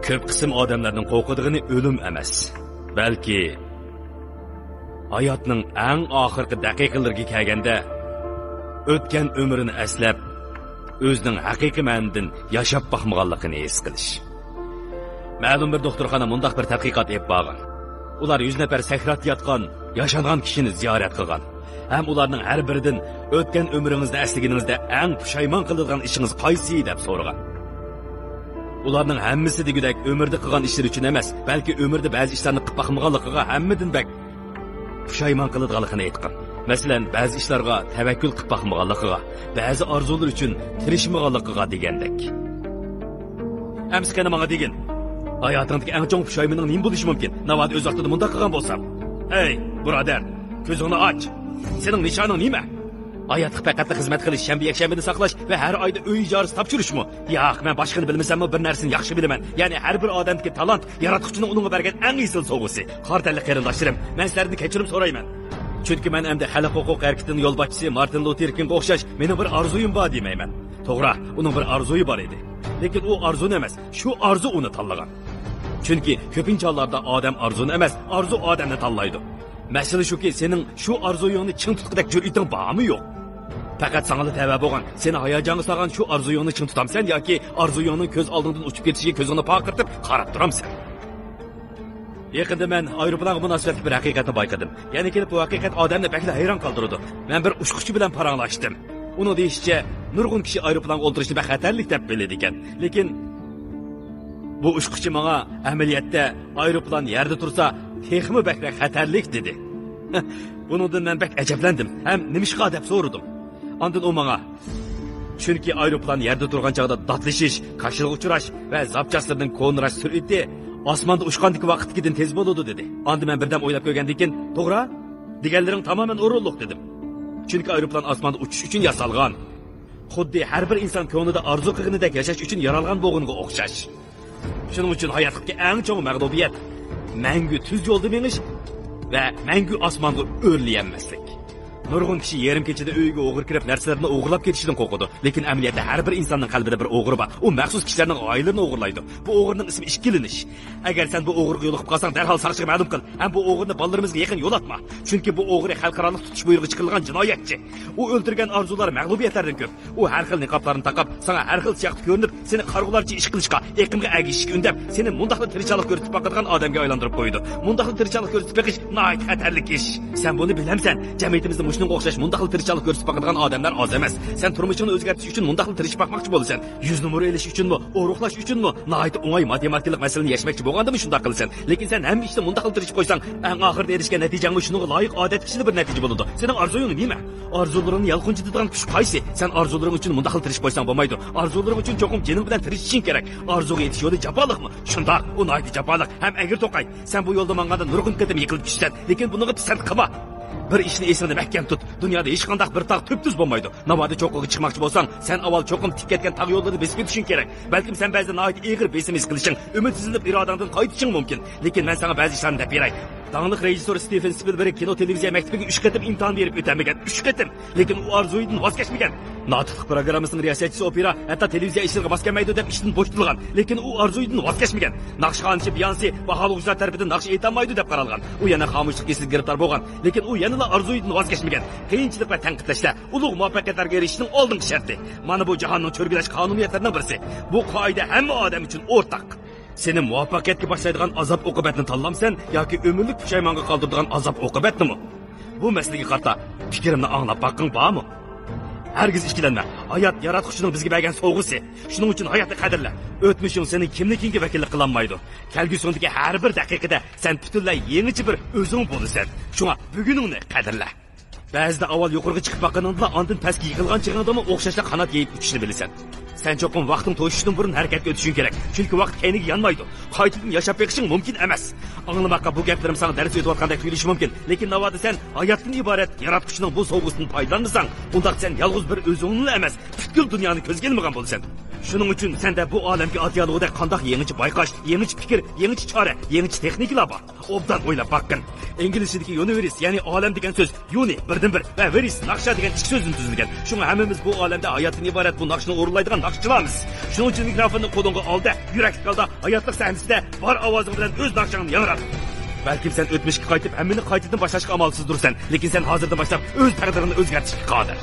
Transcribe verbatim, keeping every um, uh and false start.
كۆپ قىسىم ئادەملەرنىڭ قورقىدىغىنى ئۆلۈم ئەمەس، بەلكى ھاياتنىڭ ئەڭ ئاخىرقى دەقىقىلىرىگە كەلگەندە، ئۆتكەن ئۆمرىنى ئەسلەپ، ئۆزىنىڭ ھەقىقىي مەنىدىن ياشاپ باقمىغانلىقىنى ھېس قىلىش. مەلۇم بىر دوختۇرخانا مۇنداق بىر تەتقىقات ئېلىپ بارغان. ئۇلار يۈز نەپەر سەكراتتا ياتقان، ياشانغان كىشىنى زىيارەت قىلغان ھەم ئۇلارنىڭ ھەر بىرىدىن «ئۆتكەن ئۆمرىڭىزنى ئەسلىگىنىڭىزدە ئەڭ پۇشايمان قىلىدىغان ئىشىڭىز قايسى؟» دەپ سورىغان. ئۇلارنىڭ ھەممىسى دېگۈدەك ئۆمرىدە قىلغان ئىشلىرى ئۈچۈن ئەمەس، بەلكى ئۆمرىدە بەزى ئىشلارنى قىلىپ باقمىغانلىقىغا ھەممىدىن بەك پۇشايمان قىلىدىغانلىقىنى ئېيتقان. مەسىلەن، بەزى ئىشلارغا تەۋەككۈل قىلىپ باقمىغانلىقىغا، بەزى ئارزۇلىرى ئۈچۈن تىرىشمىغانلىقىغا دېگەندەك. ئەمسە قېنى ماڭا دېگىن، ھاياتىڭدىكى ئەڭ چوڭ پۇشايمىنىڭ نېمە بولۇشى مۇمكىن؟ ناۋادا ئۆز ۋاقتىدا مۇنداق قىلغان بولسام؟ ئەي، بۇرادەر، كۆزۈڭنى ئاچ. سېنىڭ نىشانىڭ نېمە؟ ھاياتلىق پەقەتلا خىزمەت قىلىش، شەنبە، يەكشەنبىنى ساقلاش ۋە ھەر ئايدا ئۆي ئىجارىسى تاپشۇرۇشمۇ؟ ياق، مەن باشقىنى بىلمىسەممۇ، بىر نەرسىنى ياخشى بىلىمەن. يەنى ھەر بىر ئادەمدىكى تالانت ياراتقۇچىنىڭ ئۇنىڭغا بەرگەن ئەڭ ئېسىل سوۋغىسى. قارا تەنلىك قېرىنداشلىرىم، مەن سىلەردىن كەچۈرۈم سورايمەن. چۈنكى مەن ئەمدى خەلق ھوقۇق ھەرىكىتىنىڭ يولباشچىسى مارتىن لۇتېر كىڭغا ئوخشاش مېنىڭ بىر ئارزۇيۇم بار دېمەيمەن. توغرا، ئۇنىڭ بىر ئارزۇيى بار ئىدى. لېكىن ئۇ ئارزۇنى ئەمەس، شۇ ئارزۇ ئۇنى تاللىغان. چۈنكى كۆپىنچە ھاللاردا ئادەم ئارزۇنى ئەمەس، ئارزۇ ئادەمنى تاللايدۇ. مەسىلە شۇكى، سېنىڭ شۇ ئارزۇيۇڭنى چىڭ تۇتقۇدەك جۈرئىتىڭ بارمۇ يوق؟ پەقەت ساڭىلا تەۋە بولغان، سېنى ھاياجانغا سالغان شۇ ئارزۇيۇڭنى چىڭ تۇتامسەن ياكى ئارزۇيۇڭنىڭ كۆز ئالدىڭدىن ئۇچۇپ كېتىشىگە كۆزۈڭنى پارقىرىتىپ قاراپ تۇرامسەن؟ يېقىندا مەن ئايروپىلانغا مۇناسىۋەتلىك بىر ھەقىقەتنى بايقىدىم. يەنە كېلىپ بۇ ھەقىقەت ئادەمنى بەكلا ھەيران قالدۇرىدۇ. مەن بىر ئۇچقۇچى بىلەن پاراڭلاشتىم. ئۇنىڭ دېيىشىچە، نۇرغۇن كىشى ئايروپىلانغا ئولتۇرۇشنى بەك خەتەرلىك دەپ بىلىدىكەن. لېكىن بۇ ئۇچقۇچى ماڭا ئەمەلىيەتتە ئايروپىلان يەردە تۇرسا تېخىمۇ بەكرەك خەتەرلىك دېدى. بۇنىڭدىن مەن بەك ئەجەبلەندىم ھەم نېمىشقا دەپ سورىدىم. ئاندىن ئۇ ماڭا، چۈنكى ئايروپىلان يەردە تۇرغان چاغدا داتلىشىش، كاشىلىغا ئۇچراش ۋە زاپچاسلىرىنىڭ كونىراش سۈرئىتى ئاسماندا ئۇچقاندىكى ۋاقىتتىكىدىن تېز بولىدۇ دېدى. ئاندىن مەن بىردەم ئويلاپ كۆرگەندىن كېيىن، توغرا، دېگەنلىرىڭ تامامەن ئورۇنلۇق دېدىم. چۈنكى ئايروپىلان ئاسماندا ئۇچۇش ئۈچۈن ياسالغان. خۇددى ھەر بىر ئىنسان كۆڭلىدە ئارزۇ قىلغىنىدەك ياشاش ئۈچۈن يارالغان بولغىنىغا ئوخشاش. شۇنىڭ ئۈچۈن ھاياتلىقتىكى ئەڭ چوڭ مەغلۇبىيەت، مەڭگۈ تۈز يولدا مېڭىش ۋە مەڭگۈ ئاسمانغا ئۆرلىيەلمەسلىك. نۇرغۇن كىشى يېرىم كېچىدە ئۆيىگە ئوغرى كىرىپ، نەرسىلىرىنى ئوغرىلاپ كېتىشىدىن قورقىدۇ. لېكىن ئەمەلىيەتتە ھەر بىر ئىنساننىڭ قەلبىدە بىر ئوغرى بار. ئۇ مەخسۇس كىشىلەرنىڭ غايىلىرىنى ئوغرىلايدۇ. بۇ ئوغرىنىڭ ئىسمى ئىككىلىنىش. ئەگەر سەن بۇ ئوغرىغا يولۇقۇپ قالساڭ، دەرھال ساقچىغا مەلۇم قىل. ھەم بۇ ئوغرىنى بالىلىرىمىزغا يېقىن يولاتما. چۈنكى بۇ ئوغرى خەلقئارالىق تۇتۇش بۇيرۇقى چىقىرىلغان جىنايەتچى. ئۇ ئۆلتۈرگەن ئارزۇلار مەغلۇبىيەتلەردىن كۆپ. ئۇ ھەر خىل نىقابلارنى تاقاپ، ساڭا ھەر خىل سىياقتا كۆرۈنۈپ، سېنى قارىغۇلارچە ئىش قىلىشقا، ئېقىمغا ئەگىشىشكە ئۈندەپ، سېنى مۇنداقلا تىرىشچانلىق كۆرسىتىپ باقىدىغان ئادەمگە ئايلاندۇرۇپ قويىدۇ. مۇنداقلا تىرىشچانلىق كۆرسىتىپ بېقىش ناھايىتى خەتەرلىك ئىش. سەن بۇنى بىلەمسەن؟ جەمئىيىتىمىزدە مۇشۇنىڭغا ئوخشاش مۇنداقلا تىرىشچانلىق كۆرسىتىپ باقىدىغان ئادەملەر ئاز ئەمەس. سەن تۇرمۇشۇڭنى ئۆزگەرتىش ئۈچۈن مۇنداقلا تىرىشىپ باقماقچى بولىسەن. يۈز نومۇر ئېلىش ئۈچۈنمۇ، ئورۇقلاش ئۈچۈنمۇ ناھايىتى ئوڭاي ماتېماتىكىلىق مەسىلىنى يەشمەكچى بولغاندىمۇ شۇنداق قىلىسەن. لېكىن سەن ھەممە ئىشتا مۇنداقلا تىرىشىپ قويساڭ، ئەڭ ئاخىرىدا ئېرىشكەن نەتىجەڭمۇ شۇنىڭغا لايىق ئادەتتىكىچىلا بىر نەتىجە بولىدۇ. سېنىڭ ئارزۇيۇڭ نېمە؟ ئارزۇلىرىڭنى يالقۇنجىتىدىغان كۈچ قايسى؟ سەن ئارزۇلىرىڭ ئۈچۈن مۇنداقلا تىرىشىپ قويساڭ بولمايدۇ. ئارزۇلىرىڭ ئۈچۈن چوقۇم جېنىڭ بىلەن تىرىشىشىڭ كېرەك. ئارزۇغا يېتىش يولى جاپالىقمۇ؟ شۇنداق، ئۇ ناھايىتى جاپالىق ھەم ئەگرى توقاي. سەن بۇ يولدا ماڭغاندا نۇرغۇن قېتىم يىقىلىپ چۈشىسەن، لېكىن بۇنىڭغا پىسەنت قىلما. بىر ئىشنى ئېسىڭدە مەھكەم تۇت. دۇنيادا ھېچقانداق بىر تاغ تۈپتۈز بولمايدۇ. ناۋادا چوققىغا چىقماقچى بولساڭ، سەن ئاۋۋال چوقۇم تىك كەتكەن تاغ يوللىرىنى بېسىپ ئۆتۈشۈڭ كېرەك. بەلكىم سەن بەزىدە ناھايىتى ئېغىر بېسىم ھېس قىلىشىڭ، ئۈمىدسىزلىنىپ ئىرادەڭدىن قايتىشىڭ مۇمكىن. لېكىن مەن ساڭا بەزى ئىشلارنى دەپ بېرەي. داڭلىق رېژىسسور ستىۋېن سپىلبېرگ كىنو تېلېۋىزىيە مەكتىپىگە ئۈچ قېتىم ئىمتىھان بېرىپ ئۆتەلمىگەن. ئۈچ قېتىم. لېكىن ئۇ ئارزۇيىدىن ۋاز كەچمىگەن. ناتىقلىق پىروگراممىسىنىڭ رىياسەتچىسى ئوپېرا ھەتتا تېلېۋىزىيە ئىشلىرىغا ماس كەلمەيدۇ دەپ ئىشتىن بوشىتىلغان. لېكىن ئۇ ئارزۇيىدىن ۋاز كەچمىگەن. ناخشىخانىچى بيانسى باھالىغۇچىلار تەرىپىدىن ناخشا ئېيتالمايدۇ دەپ قارالغان. ئۇ يەنە خامۇشلۇق كېسىلىگە گىرىپتار بولغان. لېكىن ئۇ يەنىلا ئارزۇيىدىن ۋاز كەچمىگەن. قىيىنچىلىق ۋە تەنقىدلەشلەر ئۇلۇغ مۇۋەپپەقىيەتلەرگە ئېرىشىشنىڭ ئالدىنقى شەرتى. مانا بۇ جاھاننىڭ چۆرگۈلەش قانۇنىيەتلىرىنىڭ بىرسى. بۇ قائىدە ھەممە ئادەم ئۈچۈن ئورتاق. سېنى مۇۋەپپەقىيەتكە باشلايدىغان ئازاب-ئوقۇبەتنى تاللامسەن ياكى ئۆمۈرلۈك پۇشايمانغا قالدۇرىدىغان ئازاب-ئوقۇبەتنىمۇ؟ بۇ مەسىلىگە قارىتا پىكرىمنى ئاڭلاپ باققىڭ بارمۇ؟ ھەرگىز ئىككىلەنمە، ھايات ياراتقۇچىنىڭ بىزگە بەرگەن سوۋغىسى. شۇنىڭ ئۈچۈن ھاياتنى قەدىرلە. ئۆتمۈشۈڭ سېنىڭ كىملىكىڭگە ۋەكىللىك قىلالمايدۇ. كەلگۈسىڭدىكى ھەر بىر دەقىقىدە سەن پۈتۈنلەي يېڭىچە بىر ئۆزۈڭ بولىسەن. شۇڭا بۈگۈنۈڭنى قەدىرلە. بەزىدە ئاۋۋال يۇقىرىغا چىقىپ باققىنىڭدىلا ئاندىن پەسكە يىقىلغان چېغىڭدىمۇ ئوخشاشلا قانات يېيىپ ئۇچۇشنى بىلىسەن. سەن چوقۇم ۋاقتىڭ توشۇشتىن بۇرۇن ھەرىكەتكە ئۆتۈشۈڭ كېرەك. چۈنكى ۋاقىت كەينىگە يانمايدۇ. قايتىدىن ياشاپ بېقىشىڭ مۇمكىن ئەمەس. ئاڭلىماققا بۇ گەپلىرىم ساڭا دەرس ئۆتۈۋاتقاندەك تۇيۇلۇشى مۇمكىن. لېكىن ناۋادا سەن ھاياتتىن ئىبارەت ياراتقۇچىنىڭ بۇ سوۋغىسىدىن پايدىلانمىساڭ، ئۇنداق سەن يالغۇز بىر ئۆزۈڭنىلا ئەمەس، پۈتكۈل دۇنيانى كۆزگە ئىلمىغان بولىسەن. شۇنىڭ ئۈچۈن سەندە بۇ ئالەمگە ئات ياللىغۇدەك قانداق يېڭىچە بايقاش، يېڭىچە پىكىر، يېڭىچە چارە، يېڭىچە تېخنىكىلار بار؟ ئوبدان ئويلاپ باققىن. ئىنگلىزچىدىكى يۇنىۋېرس، يەنى ئالەم دېگەن سۆز يۇنى، بىردىنبىر، ۋە ۋېرس، ناخشا دېگەن ئىككى سۆزدىن تۈزۈلگەن. شۇڭا ھەممىمىز بۇ ئالەمدە ھاياتتىن ئىبارەت بۇ ناخشىنى ئورۇنلايدىغان ناخشىچىلارمىز. شۇنىڭ ئۈچۈن مىكروفوننى قولۇڭغا ئال-دە، يۈرەكلىك ھالدا ھاياتلىق سەھنىسىدە بار ئاۋازىڭ بىلەن ئۆز ناخشاڭنى ياڭرات. بەلكىم سەن ئۆتمۈشكە قايتىپ، ھەممىنى قايتىدىن باشلاشقا ئامالسىزدۇرسەن، لېكىن سەن ھازىردىن باشلاپ ئۆز تەقدىرىڭنى ئۆزگەرتىشكە قادىر.